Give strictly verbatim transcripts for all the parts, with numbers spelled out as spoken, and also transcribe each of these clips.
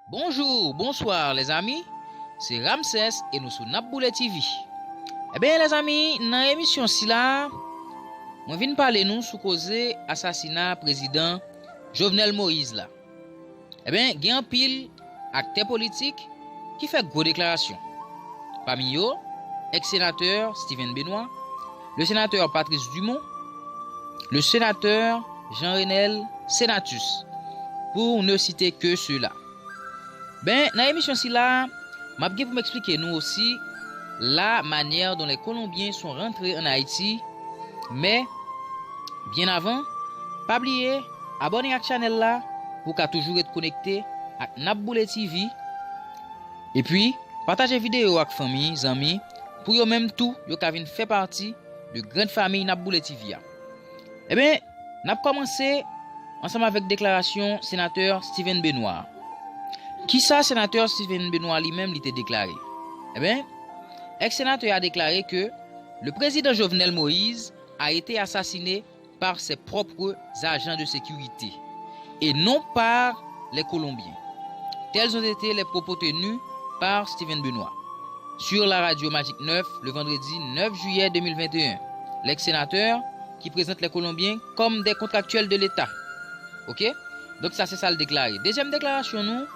Bonjou, bonswa lèzanmi, se Ramsès e nou sou N ap Boule T V. Ebyen lèzanmi, nan emisyon sila, mwen vin pale nou sou koze asasina prezidan Jovenel Moïse la. Ebyen, gen anpil aktè politik ki fè gwo deklarasyon. Pami yo, ex-senatè Steven Benoît, le sénateur Patrice Dumont, le sénateur Jean Renel Senatus, pour ne citer que ceux-là. Ben, nan emisyon sila, m ap gen pou m eksplike nou osi la manière dont les Colombiens sont rentrés en Haïti, men, byen avan, pa bliye abòne ak chanèl la pou w ka toujou ret konekte ak N ap Boule T V. Epi, pataje videyo ak fanmi, zanmi, pou yo menm tou, yo ka vin fè pati de grand fanmi N ap Boule T V a. Ebyen, n ap kòmanse ansanm avèk deklarasyon senatè Steven Benoît. Kisa senatè Steven Benoît li menm li te deklare? Ebyen, ex-senatè a deklare ke le président Jovenel Moïse a été assassiné par ses propres agents de sécurité et non par les Colombiens. Tels ont été les propos tenus par Steven Benoît sur la radio Magic neuf le vendredi neuf juillet deux mille vingt et un. L'ex-sénateur qui présente les Colombiens comme des contractuels de l'État. OK? Donk sa se sa l deklare. Dezyèm deklarasyon nou,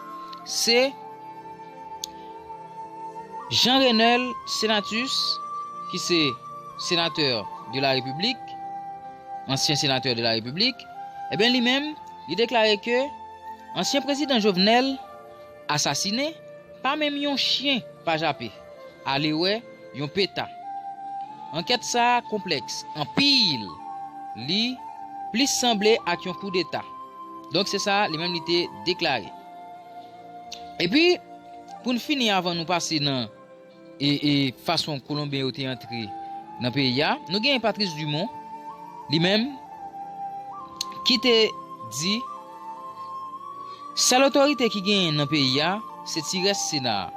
se Jean Renel Senatus, ki se senatè de la Repiblik, ansyen senatè de la Repiblik, ebyen li menm, li deklare ke ansyen prezidan Jovenel asasinen, pa menm yon chen pa jape, ale wè yon peta. Ankèt sa a konplèks anpil, li plis sanble ak yon koudeta. Donk se sa li menm li te deklare. Epi, pou n fini, avan nou pase nan e, e fason Kolonbyen yo te antre nan peyi a, nou genyen Patrice Dumont, li menm, ki te di, sèl otorite ki genyen nan peyi a, se ti rès Sena a,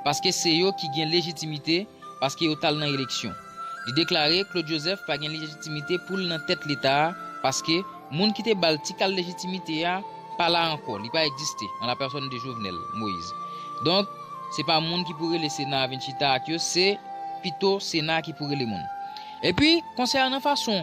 paske se yo ki gen lejitimite, paske yo t al nan eleksyon. Li deklare Claude Joseph pa gen lejitimite pou l nan tèt Leta a, paske moun ki te ba l ti kal lejitimite a pa la ankò, li pa egziste, an la pèsòn de Jovenel Moïse. Donk, se pa moun ki pou rele Sena a vin chita ak yo, se pito Sena ki pou rele moun. Epi, konsènan fason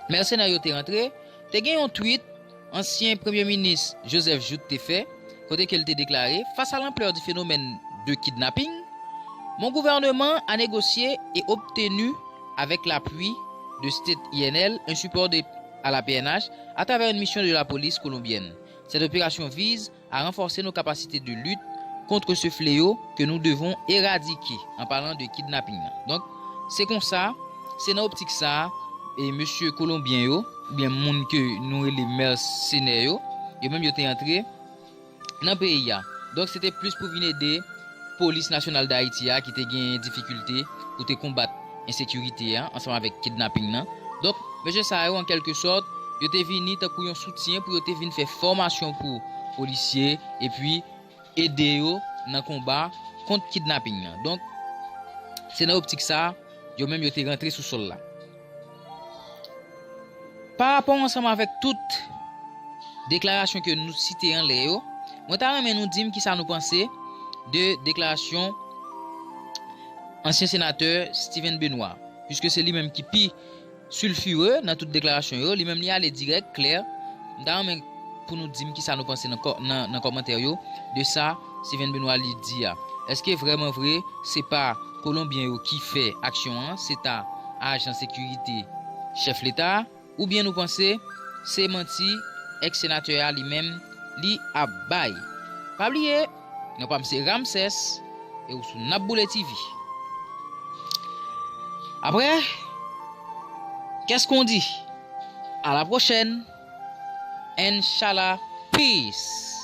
mèsenè yo te rantre, te gen yon tweet ansyen Premye Minis Joseph Jouthe te fè, kote ke l te deklare, face à l'ampleur du phénomène de kidnapping, mon gouvernement a négocié et obtenu avec l'appui de State I N L un support de, à la P N H à travers une mission de la police colombienne. Cette opération vise à renforcer nos capacités de lutte contre ce fléau que nous devons éradiquer, en parlant de kidnapping nan. Donk, se konsa, se nan optik sa a, e mesye Kolonbyen yo, oubyen moun ke nou rele mèsenè yo, yo menm yo te antre nan peyi a. Donk, se te plis pou vin ede Polis Nasyonal d Ayiti a ki te gen difikilte pou te konbat ensekirite a ansanm avèk kidnaping nan. Donk, mesye sa yo, an kèlke sòt, yo te vini tankou yon soutyen pou yo te vin fè fòmasyon pou polisye, epi ede yo nan konba kont kidnaping nan. Donk, se nan optik sa a, yo menm yo te rantre sou sòl la. Pa rapò ansanm avèk tout deklarasyon ke nou site anlè yo, mwen ta renmen nou di m kisa nou panse de deklarasyon ansyen senatè Steven Benoît, piske se li menm ki pi silfire nan tout deklarasyon yo, li menm li ale dirèk, klè. M ta renmen pou nou di m kisa nou panse nan kò-, nan, nan kòmantè yo de sa Steven Benoît li di a. Èske vrèman vre se pa Kolonbyen yo ki fè aksyon an, se ta ajan sekirite chèf Leta a, oubyen nou panse se manti èks senatè a li menm li ap bay? Pa bliye, non pa m se Ramsès, e ou sou N ap Boule T V. Après, qu'est-ce qu'on dit? À la prochaine. Inshallah, peace.